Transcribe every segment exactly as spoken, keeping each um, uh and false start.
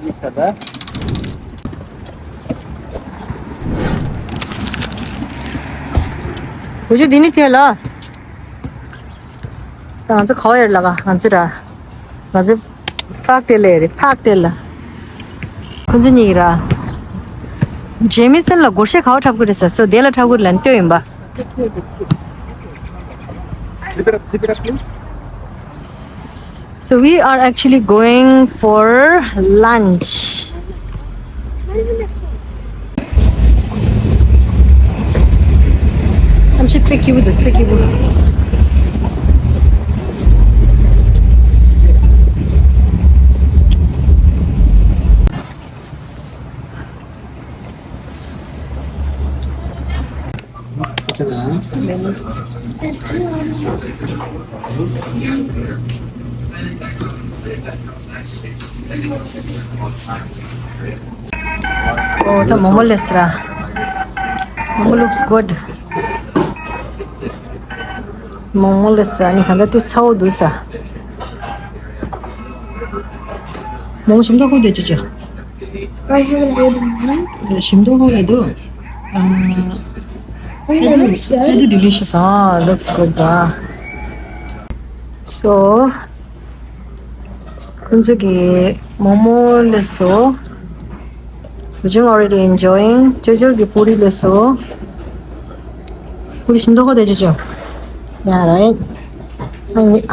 བུ་ཆུ་འདི་ནི་ཐེ་ལ། ད་ང་ཚོ་ག་བ་ཡོད་ལ་ག་ང་ཚོ་ར། ང་ཚོ་ཕག་ཏེ་ལ་རེད་ཕག་ཏེ་ལ། ཁོ་ཚོ་གཉིས་ར། ཇེ་མི་སན་ལ་སྒོར་གཞས་ག་བ་འཁྲབ་གི་རེད་ཟེར་སོ་དེ་ལ་འཁྲབ་གི་རེད་ལན་ལྟོས་ཡིན་པ། Zip it up, zip it up, please. So we are actually going for lunch. I'm just tricky with the tricky with. Oh, the momo looks good. Momo looks, ཨ་ནི་ག་འདྲ་དེ་ཚ་བོ་འདུག་ས། མོ་ཞིམ་མདོག་ཁུག་དེ་ཅི་ཅི། ཞིམ་མདོག་ཁུག་ལ་འདུག That looks, that is delicious. Ah, looks good. Ah. So, ཁོང་ཚོ་གི་མོག་མོག་ལེ་སོ། Bujang already enjoying. ཅོ་ཅོ་གི་པུ་རི་ལེ་སོ། པུ་རི་ཞིམ་མདོག་ཁུག་དེ་ཅི་ཅི། Yeah, right.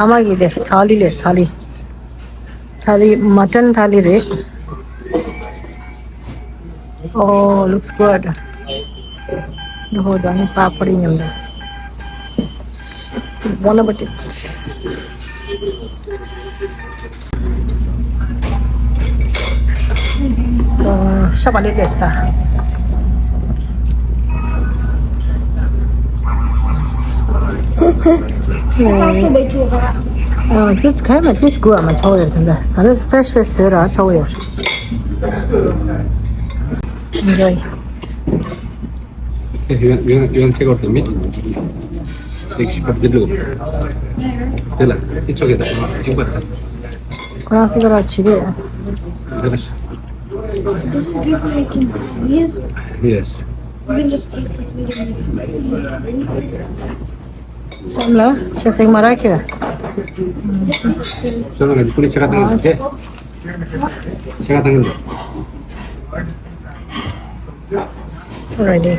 ཨ་མ་གི་དེ་ཐ་ལི་ལེ་ཐ་ལི། ཐ་ལི་མ་ཊན་ཐ་ལི་རེད། Oh, looks good. འདི་ཧོ་ད་ནི་པ་ཕ་རི་མཉམ་དུ། Bon appetit. So, ཤ་བ་ལེ་ལེ་སྟ། ཨ་ཙི་ཙི་ཁ་མ་ཏིས་གུ་ཨ་མ་ཚོ་ཡོད་ད། ད་ད་ཕེ་རེཤ་ཕེ་རེཤ་ཟོས་ར་ཚོ་ཡོད། Enjoy. Hey, you want, you want, you want to take out the meat? Take a little. དེ་ལ་སི་ཆོག་གི་ད་ཅིག་པ་ད། ཁོ་རང་ཕི་ག་ར་བྱེད་ཀྱི་རེད། དེ་ལ། This is good for making these. Yes. You can just take this meat and make it. སོམ་ལ་ཤ་སེག་མ་ར་ཁྱེར། སོམ་ལ་ཁུ་ནི་ཆ་ག་དང་ཆེ། ཆ་ག་དང་། Alrighty.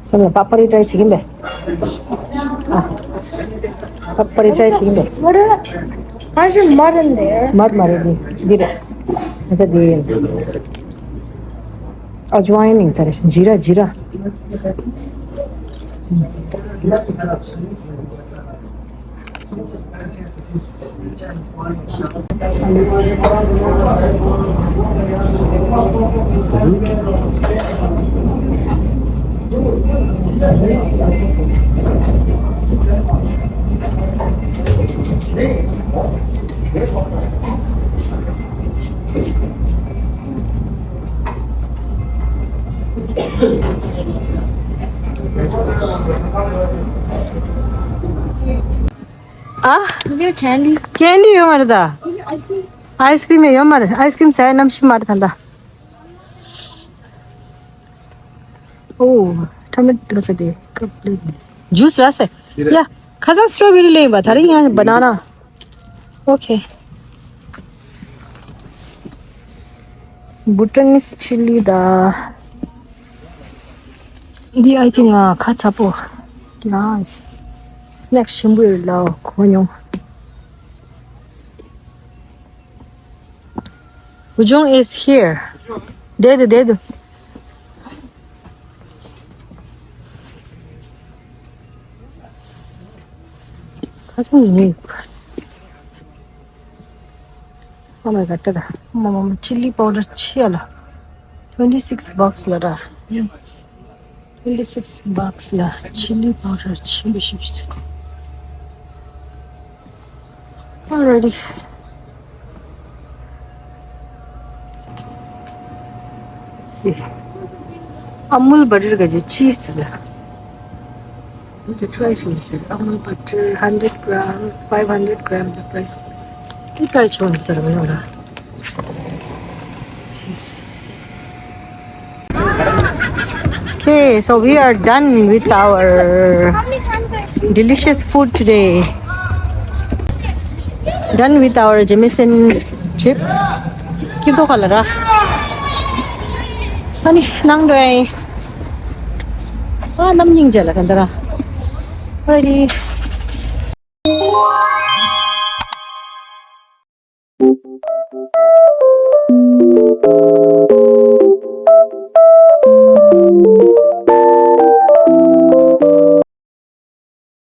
སོམ་ལ་པ་པ་རི་ཊའི་བྱེད་ཀྱིན་པས། ཨ། པ་པ་རི་ཊའི་བྱེད་ཀྱིན་པས། What are, why is there mud in there? མར་མ་རེད་འདི། འདི་རེད། ཨ་ཅག་འདི། ཨ་ཇུ་ཝའིན་ཡིན་ས་རེད། ཇི་ར་ཇི་ར། ཨ། Give me a candy. ཀེན་ཌི་ཡོད་མ་རེད་ད། Give me ice cream. ཨའི་སི་ཀྲིམ་ཡོད་མ་རེད། ཨའི་སི་ཀྲིམ་ཟ་ཡ་གནམ་གཤིས་མ་རེད་ད་ད། ཨོ། ཊོ་མེ་ཊོ་ཟ་དེ་ཀབ་ལེ། ཇུས་ར་སེ། ཡ། ཁ་སང་སི་ཊོ་བེ་རི་ལེན་པ་ད་རིང་ཡང་བ་ན་ན། Okay. Bhutanese chili ད། འདི་I think ང་ཁ་ཚ་པོ། ཡ། སི་ནེག་ཞིམ་པོ་ཡོད་ལ་གོ་མྱོང་། Bujang is here. དེ་དུ་དེ་དུ། ཁ་སང་ནི། Oh my god, ད་ད། མ་མ་མ་chili powder ཆེ་ལ། Twenty six bucks ལ་ར། Twenty six bucks ལ་chili powder ཆེན་པོ་ཞིག་ཞིག Already. Amul butter ག་ཅི་cheese དེ་ད། དེ་try བྱུང་ཟེར། Amul butter hundred gram, five hundred gram the price. དེ་try བྱུང་ཟེར་མི་ཡོང་ལ། Okay, so we are done with our delicious food today. Done with our Jemison trip. ཁྱིམ་ཐོག་ཁ་ལ་ར། ཨ་ནི་ནང་འགྲོ་ཡ་ཡིན། ཨ་རྣམ་སྙིང་རྗེ་ལ་ག་འདྲ་ར། ཨ་ནི།